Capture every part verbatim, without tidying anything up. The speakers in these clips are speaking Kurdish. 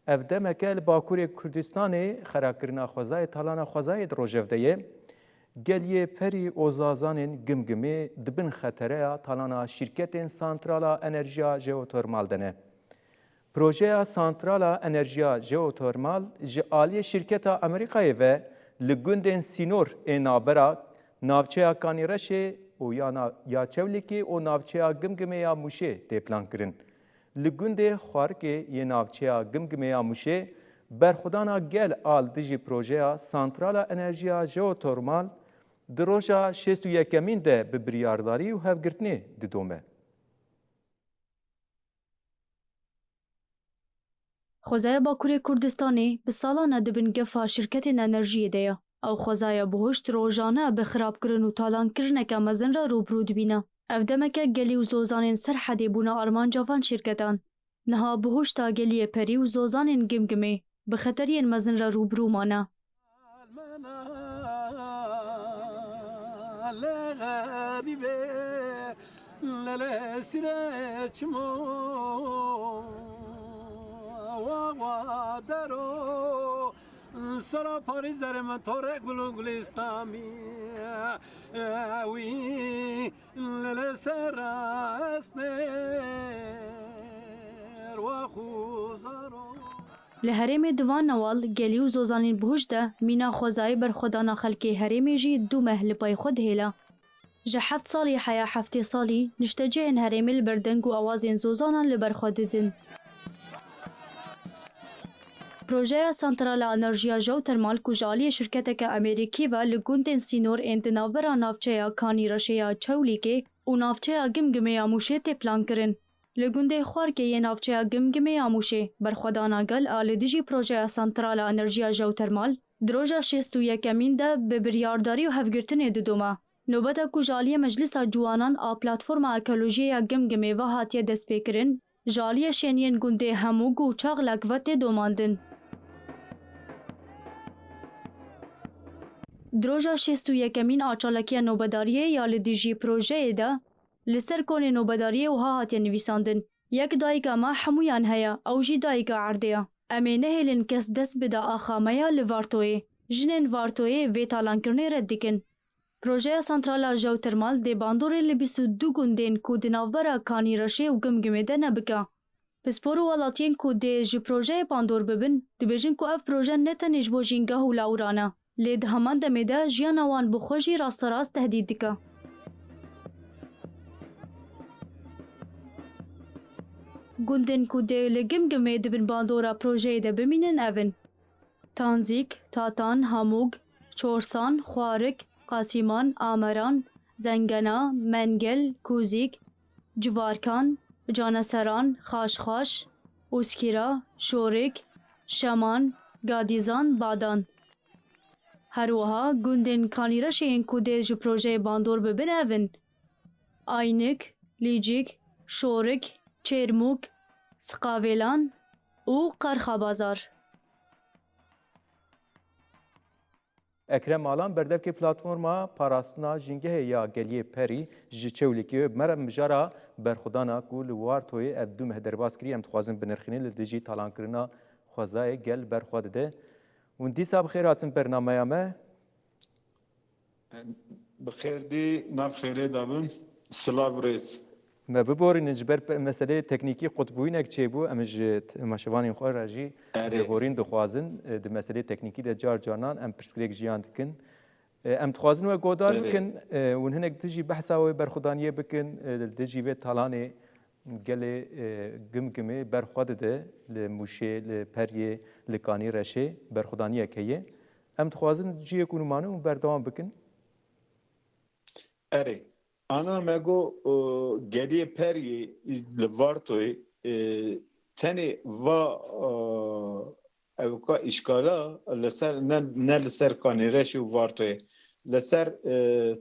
Ev demeke li Bakurê Kurdistanê xerakirina xwezayê talana xwezayê di rojevde ye. Geliyê Perî û Zazanên Gimgimê di bin xetereya talana şîrketên santrala enerjiya jeotermal de ne. Projeya santrala enerjiya jeotermal ji aliyê şîrketa Amerîkayê ve li gundên sînor ê navbera navçeya Kanîreşê û ya na-, ya Çewlîkê û navçeya Gimgimê ya Mûşê tê plankirin. Li gundê Xwarikê yê navçeya Gimgimê ya Mûşê berxwedana gel a li dijî projeya santrala enerjiya jeotermal di roja şêst û yekemîn de bi biryardarî û hevgirtinê didome. Xwezaya Bakurê Kurdistanê bi salan e di bin gefa şirketên enerjiyê de ye. Ew xwezaya bihuşt rojane bi xirabkirin û talankirineke mezin re rûbirû dibîne. Ev demeke gelî û zozanên Serhedê bûne armanca van şirketan. Niha bihuşta geliyê Perî û zozanên Gimgimê bi xeteriyên mezin re rûbirû mane. Sera parî zerê min torê gul û gulîstamî. Ewî Li ser esmêr wa xuzaro. Li herêmê di van newal gelî û zozanên bihuşt de mîna xwezayê berxwedana xelkê herêmê jî du meh li pey xwe dihêle. Ji heft salî heya heftê salî niştecihên herêmê li ber deng û awazên zozanan li ber xwe didin. Projeya Santrala Enerjiya Jeotermal ku ji aliyê şirketeke Amerîkî ve li gundên sînor ên di navbera navçeya Kanîreşê ya Çewlîgê û navçeya Gimgimê ya Mûşê tê plankirin. Li gundê Xwarkê yê navçeya Gimgimê ya Mûşê berxwedana gel a li dijî projeya Santrala Enerjiya Jeotermal di roja şêst û yekemîn de bi biryardarî û hevgirtinê didome. Nobeta ku ji aliyê Meclisa Ciwanan a Platforma Ekolojiyê ya Gimgimê ve hatiye destpêkirin, ji aliyê şêniyên gundê Hemûg û Çaxlak ve tê domandin. Di roja şêst û yekemîn a çalakiya nobedariyê ya li dijî projeyê de, li ser konê nobedariyê wiha hatiye nivîsandin, Yek dayika me hemûyan heye, ew jî dayika erdê ye. Em ê nehêlin kes dest bide axa me ya li Vartoyê. Jinên Vartoyê vê talankirinê red dikin. Projeya Santrala Jeotermal dê bandorê li bîst û du gundên ku di navbera Kanîreşê û Gimgimê de ne bike. Pispor û welatiyên ku dê ji projeyê bandor bibin, dibêjin ku ev proje ne tenê ji bo jîngeh û lawiran e, lê di heman demê de jiyana wan bi xwe jî rasterast tehdît dike. Gundên ku dê li Gimgimê di bin bandora projeyê de bimînin ev in. Tanzîk, Tatan, Hamûg, Çorsan, Xwarik, Qasîman, Ameran, Zengena, Mengel, Kûzîk, Civarkan, Caneseran, Xaşxaş, Ûskîra, Şorik, Şeman, Gadîzan, Badan. Her wiha gundên Kanîreşê yên ku dê ji projeyê bandor bibin ev in. Aynik, Lîcik, Şorik, Çêrmûk, Siqavêlan û Qarxabazar. Ekrem Alan, berdevkê Platforma Parastina Jîngehê ya Geliyê Perî ji Çewlîgê, me re mijara berxwedana ku li Wartoyê ev du meh derbas kiriye, em dixwazin binirxînin li dijî talankirina xwezayê gel berxwe dide. Hûn dîsa bi xêr hatin bernameya me. Bi xêr dî, nav xêrê de bin. Silav rêz. Me biborînin, ji ber pe-, meseleyê teknîkî qutbûyînek çêbû, em ji temaşevanên xwe re jî Erê. lêborîn dixwazin. E, di meseleyê teknîkî de car canan em pirsgirêk jiyan dikin. E, em dixwazin we godar Erê. bikin, e, hûn hinek dijî behsa wê berxwedaniyê bikin, e, li dijî vê talanê gelê, e, Gimgimê berxwe dide li Mûşê, li Periyê, li Kanî Reşê berxwedaniyek heye. Em dixwazin cihê ku hûn mane hûn berdewam bikin. Erê, ana me got, e, geliyê Periyê li Vartoyê, e, tenê va, e, ewka îşkala li ser, ne, ne li ser Kanîreş û Vartoyê, li ser, e,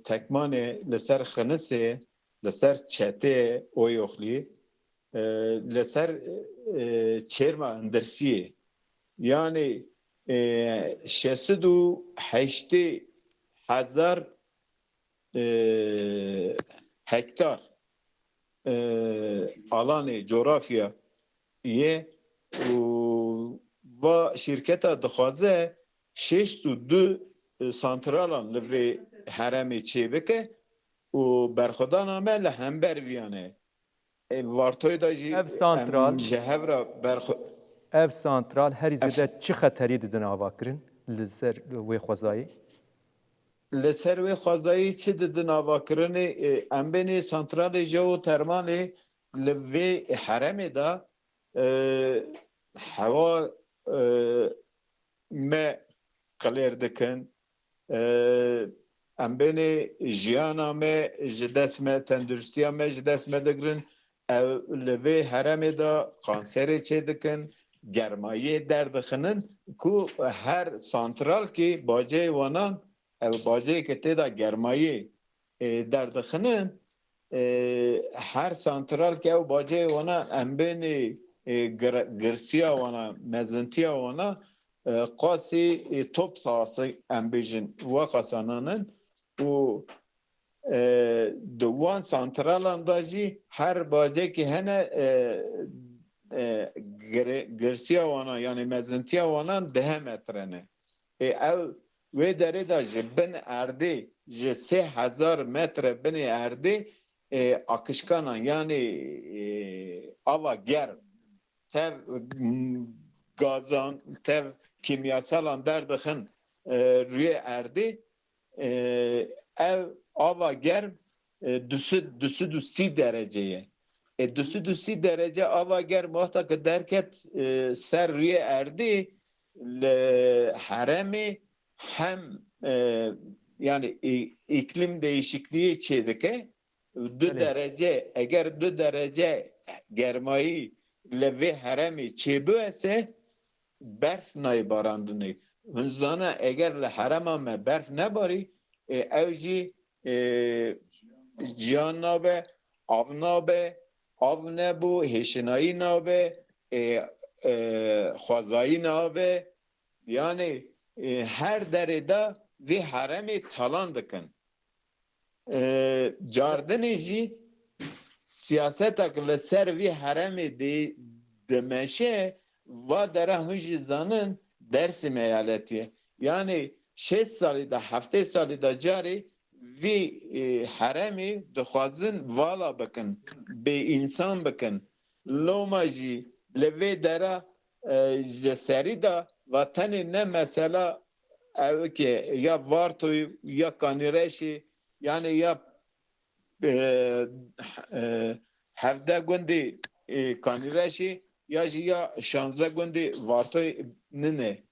Tekmanê, li ser Xinisê, li ser Çetê Oyoxlî, e, li ser, e, Çêrma Indirsiyê. Yanî, e, şeş sed û heştê hezar, e, hektar, e, alanê, coğrafya ye û Şîrketa dixwaze şêst û du santralan li vê herêmê çêbike û berxwedana me li hember viyan e. Ê, Vartoyê de jî Ev santral, em ji hev re berxwe- ev santral herî zêde çi xeterî didin avakirin li ser wê xwezayî? Li ser wê xwezayî çi didin avakirinê? Ê, em bênê santralê jeotermalê li vê herêmê de, e, hewa, e, me qilêr dikin. E, em bênê jiyana me ji dest me, tenduristiya me ji dest me digirin. Ew li vê herêmê de kanserê çêdikin, germayiyê derdixinin ku her santralkî baceyê wanan, ew baceyê ke tê de germayiyê, e, derdixinin, e, her santralkî ew baceyê wana em bênê, e, gir-, girsiya wana, mezintiya wana, e, qasî, e, top sahası em bêjin, weqasananin û, e, di wan santralan de jî her bacekî hene, e, e, gire-, girsiya wana, yanî mezintiya wana deh metre ne. Ê, ew wê derê de ji bin erdê, ji sê hezar metre binê erdê, e, akişkanan, yanî, e, ava germ, tev, m, gazan, tev kîmyasalan derdixin, e, rûyê erdê, e, ev ava germ, e, du sed, du sed û sî derece ye. E, du sed û sî derece ava germ wexta ke derket, e, ser rûyê erdê, li herêmê hem, e, yanî î-, îklim değişikliği çêdike. Du Belê. derece, eger du derece germayî li vê herêmê çêbiwese, berf nayê barandinê. Hûn zana, eger li herêma me berf nebarî, e, ew jî, e, ciyan nabe, av nabe, av nebû, hêşinayî nabe, e, e, xwezayî nabe. Yanî, e, her derê de vê herêmê talan dikin. E, cardinê jî siyasetek li ser vî herêmê di-, dimeşe, va dera hûn jî zanin Dersim eyaletî ye. Yanî şêst salî de, heftê salî de carê vî, e, herêmê dixwazin vala bikin, bê însan bikin. Loma jî li vê dera, e, ji serî de va tenê ne mesela ew ke ya Vartoyê, ya Kanîreşê, yanî ya, e, e, hevdeh gundê, e, Kanîreşê, ya jî ya şanzdeh gundê Vartoyê nine.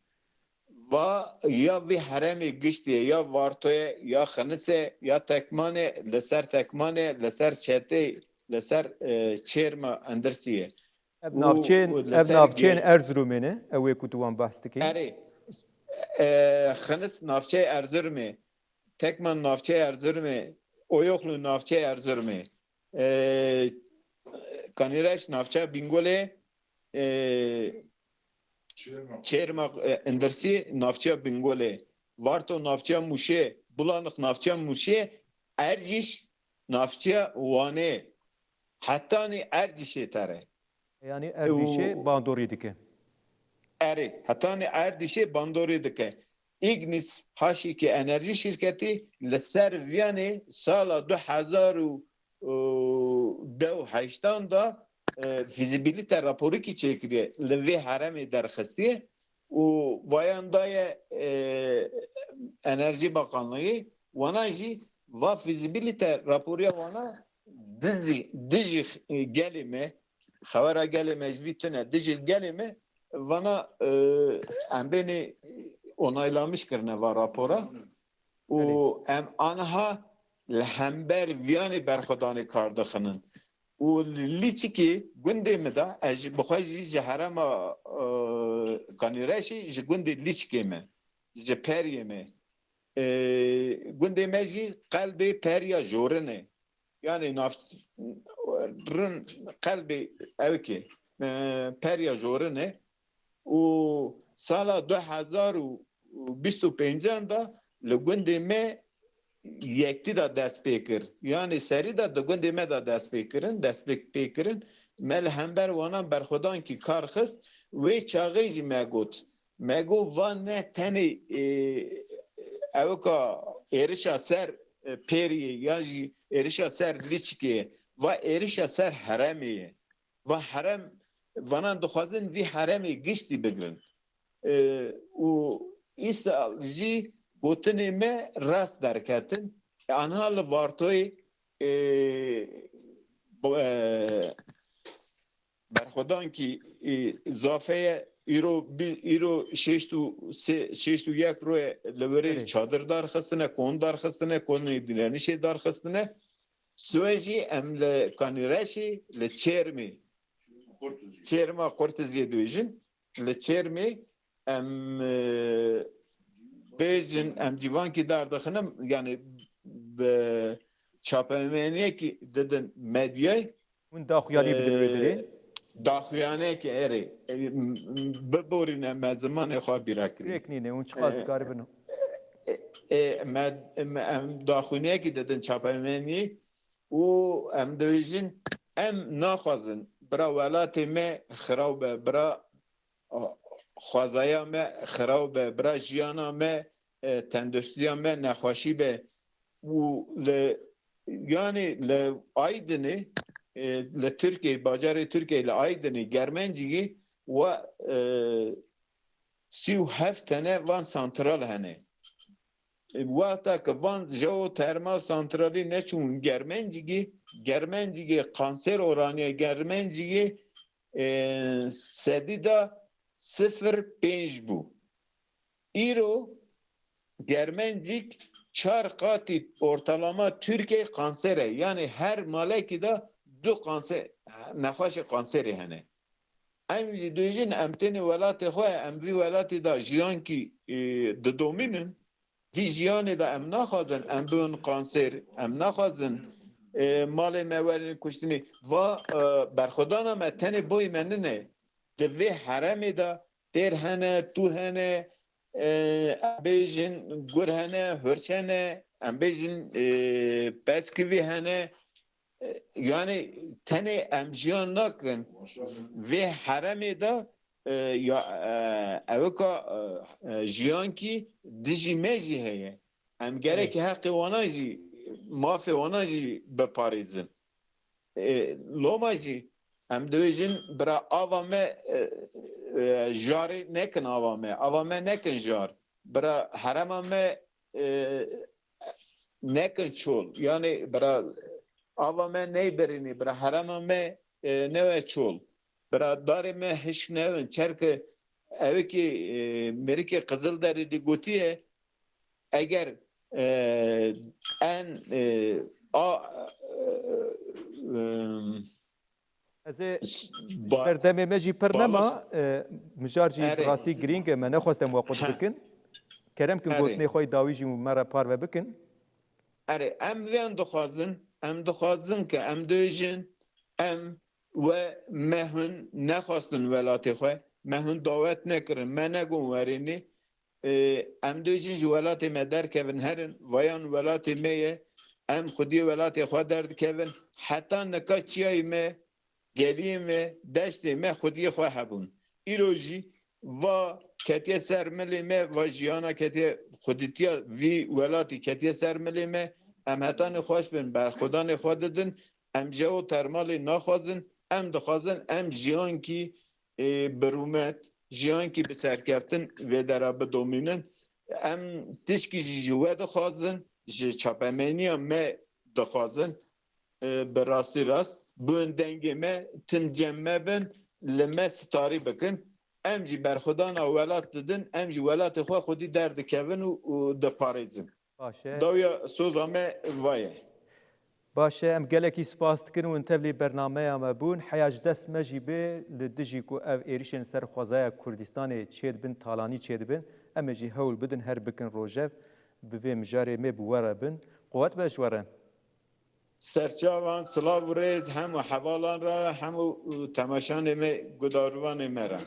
Va ya vî herêmê giştî ye, ya Vartoye, ya Xinise, ya Tekmane, li ser Tekmane, li ser Çetê, li ser, e, Çêrma Endirsî ye. Ev Û, navçeyên, û li ev ser navçeyên gel- Erzurumê ne, ew ê ku tu wan behs dikî? Erê, e, Xinis navçeyê Erzurumê, Tekman navçeyê Erzurumê, Oyoxlu navçeyê Erzurumê, e, Kanîreş navçeya Bîngolê, e, Çêrma. Çêrma, e, Endirsî navçeya Bîngolê, Varto navçeya Mûşê, Bulanix navçeya Mûşê, Ercîş navçeya Wanê, hetanî Ercîşê tere. Yanî Erdîşê Û bandorî dike. Erê, hetanî Erdîşê bandorî dike. Ignis Haşîkî Enerjî Şîrketî li ser viyanê sala du hezar û deh û heştan de, e, fîzîbîlîte raporikî çêkiriye, li vê herêmê derxistiye û vayan daye, e, Enerjî Bakanlığî, wana jî va fîzîbîlîte raporiya wana dijî, dijî gelê me, xewera gelê me ji vî tune, dijî gelê me, vana, e, em bênê onaylamiş kirine va rapora. Û Belê. em aniha li hember viyanê berxwedanê kar dixinin. Û li Lîçikê gundê min de, ez jî bi xwe jî ji herêma, e, Kanîreşê, ji gundê Lîçikê me, ji Periyê me. E, gundê me jî qelbê Periya Jorin e. Yanî nav-, rin qelbê ew ke, e, Periya Jorin e. Û sala du hezar û bîst û pêncan de li gundê me yektî de dest pê kir. Yanî serî de di gundê me de dest pê kirin, dest pê, pê kirin. Me li hember wanan berxwedankî kar xist. Wê çaxê jî me got, Me got va ne tenê, e, ewka êrişa ser, e, Pêriyê yan jî êrişa ser Lîçikê ye. Va êrişa ser herêmê ye. Va herêm, vanan dixwazin vî herêmê giştî bigirin. E, û îsal jî gotinê me rast derketin. E, anha li Vartoyê, e, bo-, e, berxwedankî, e, zafeye îro bi-, îro şêst û sê, şêst û yek roye li wirê Erê. çadir darxistine, kon darxistine, konê direnişê darxistine. Swê jî em li Kanîreşê, li Çêrmê, Çêrma Qurtiziyê dibêjin, li Çêrmê em, e, bêjin, em cîvankî derdixinin, yani bi çapemeniyekî didin medyayê. Hûn daxuyanî bidin wê dirê? E, daxuyaniyekî erê. E, m-, m-, biborîne me zimanê xwe bîra kirî. Strêk nîne, hûn çiqas E, dikaribin? E, e, me, me, em daxuyaniyekî didin çapemeniyê û em dibêjin, em naxwazin bira welatê me xiraw be, bira xwezaya me xiraw be, bira jiyana me, e, tenduristiya me nexweşî be. Û li, yani li Aydinê, e, li Tirkiyeyê, bajarê Tirkiyeyê li Aydinê, Germencîgê we, e, sî û heft tene van santral hene. E, wexta ke van jeotermal santralî neçûn Germencîgê, Germencîgê kanser oraniya Germencîgê, e, sedî de sifir pênc bû. Îro Germencîk çar qatî ortalama Tirkiyeyê kanser e. Yani her malekî de du kanser, nexweşê kanserê hene. Em jî dibêjin, em têne welatê xwe, em vî welatî de jiyankî, e, didomînin. Vî jiyanê de em naxwazin em bibin kanser, em naxwazin, e, malê me werin kuştinê. Va, e, berxwedana me tenê boyê me nine. Di vê herêmê de têr hene, tû hene, e, em bêjin gur hene, hirç hene, em bêjin, e, peskivî hene. E, yani tenê em jiyan nakin. Vê herêmê de, e, ya, e, ewika, e, e, jiyankî dijî me jî heye. Em gerek heqê wana jî, mafê wana jî biparêzin. E, loma jî em dibêjin bira ava me, e, e, jarê nekin ava me. Ava me nekin jar. Bira herema me, e, nekin çol. Yani bira ava me neyberînî, bira herema me, e, newe çol. Bira darê me hişk nevin. Çerke ew ki, e, Mêrikê Qizilderî dî gotiye, eger, e, en, e, a, e, e, Ez ê ji ber demê me jî pir nema, e, mijar jî bi rastî girîng e, me nexwest em we qut bikin. Kerem kin gotinê xwe yê dawî jî me re parve bikin. Erê, em vêyan dixwazin, em dixwazin ke em dibêjin, em we me hûn nexwestin welatê xwe, me hûn dawet nekirin, me negon werênê, e, em dibêjin ji welatê me derkevin herin, vayan welatê me ye, em xwediyê welatê xwe derdikevin. Heta nika çiyayê me, geliyê me, deştê me xwediyê xwe hebûn. Îro jî va ketiye ser milê me, va jiyana ketiye, xwedîtiya vî welatî ketiye ser milê me. Em hetanê xweş bin, berxwedanê xwe didin. Em jeotermalê naxwazin, em dixwazin em jiyankî, e, bi rûmet, jiyankî bi serkeftin vê dera bidomînin. Em tişkî jî ji we dixwazin, ji çapemeniya me dixwazin, e, bi rastî rast, bûn dengê me, tim cem me bin, li me sitarî bikin. Em jî berxwedana welat didin, em jî welatê xwe xwedî derdikevin û, û diparêzin. Baş e. Dawiya soza me va ye. Baş e, em gelekî spas dikin û hûn tevlî bernameya me bûn. Heya ji dest me jî bê, li dijî ku ev êrişên ser xwezaya Kurdistanê çêdibin, talanî çêdibin, em ê jî hewl bidin her bikin rojev bi vê mijarê me bi we re bin. Quwet be ji we re. Serçavan, silav û rêz hemû hevalan re, hemû temaşanê me, gudarvanê me re.